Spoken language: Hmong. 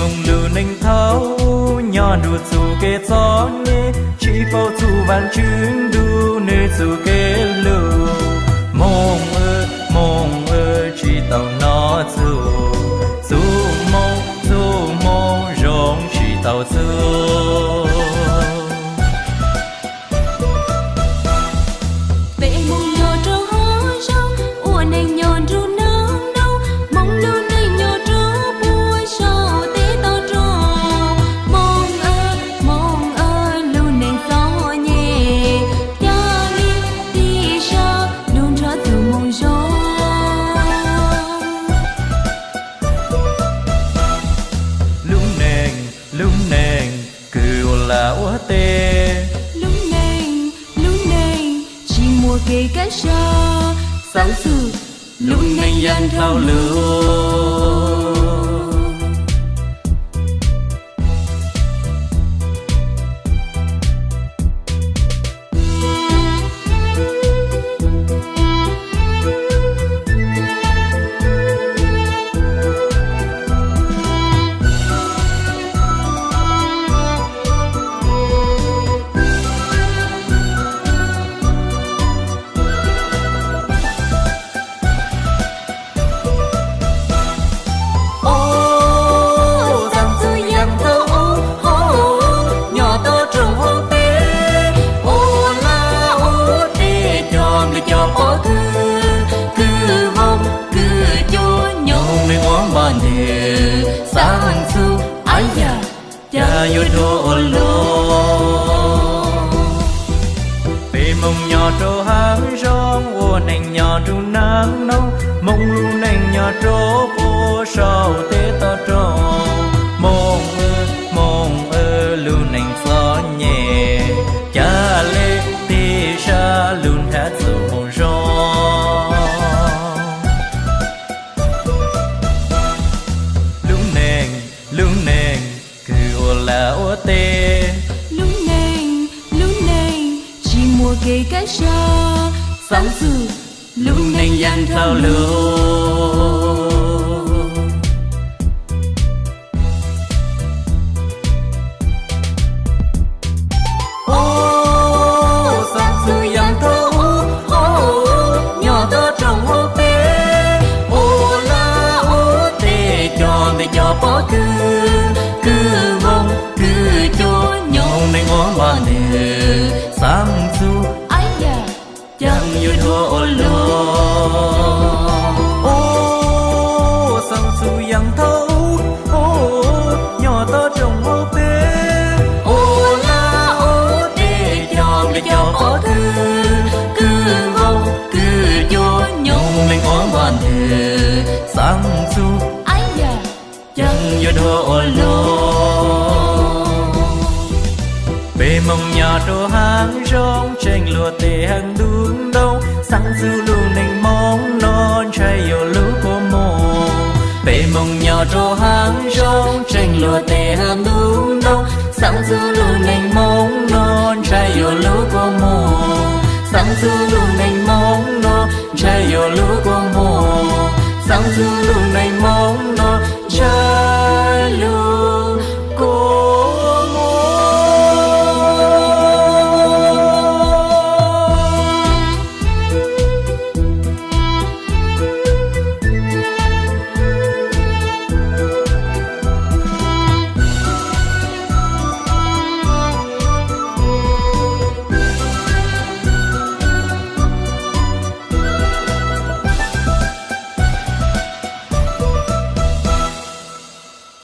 Moog lug neeg thaub nyob nrug txuj kev txom nyem, tsi paub txuj Vaajtswv nrug nwg txuj kev lug. Moog, moog, tsi tau nov txug, txuj moog, txuj moog zoo tsi tau txug. Peb moog nyob rua hav zoov, ua neej nyob nrug naag noog, moog lug neej nyob rua puag saum teb toj roob. Moog, moog, lug neej txom nyem, ca le tij sab lug nrhav txuj moog zoo. Lub neej, lub neej, kws ua laj ua teb. Lub neej, lub neej, tsi muaj kev kaaj sab, xaav txug lub neej yaaj dlhau lug. Xaav txug yaam thaum ub, nyob tau rua huv peb, ua laj ua teb cov nplej cov pob kws, kws voog kws cua nyoog neeg ua npoj nteg, xaav txug, a yam, caag yuav dua ua luag. Peb moog nyob rua hav zoov, ua neej nyob nrug naag noog, moog lug neej nyob rua puag saum teb toj roob. Moog, moog, lug neej txom nyem, ca le tij sab lug nrhav txuj moog zoo. Lub neej, lub neej, kws ua laj ua teb. Lub neej, lub neej, tsi muaj kev kaaj sab, xaav txug lub neej yaaj dlhau lug. Xaav txug yaam thaum ub, nyob tau rua huv peb, ua laj ua teb cov nplej cov pob kws, kws voog kws cua nyoog neeg ua npoj nteg, xaav txug, a yam, caag yuav dua ua luag. Xaav txug yaam thaum ub, nyob tau rua huv peb, ua laj ua teb cov nplej cov pob kws, kws voog kws cua nyoog neeg ua npoj nteg, xaav txug, a yam, caag yuav dua ua luag. Peb moog nyob rua hav zoov tseem luag teb hab ntug ntoo, xaav txug lub neej moog no ntshai yuav lug kua muag. Peb moog nyob rua hav zoov tseem luag teb hab ntug ntoo, xaav txug lub neej moog no ntshai yuav lug kua muag. Xaav txug lub neej moog no ntshai yuav lug kua muag. Xaav txug lub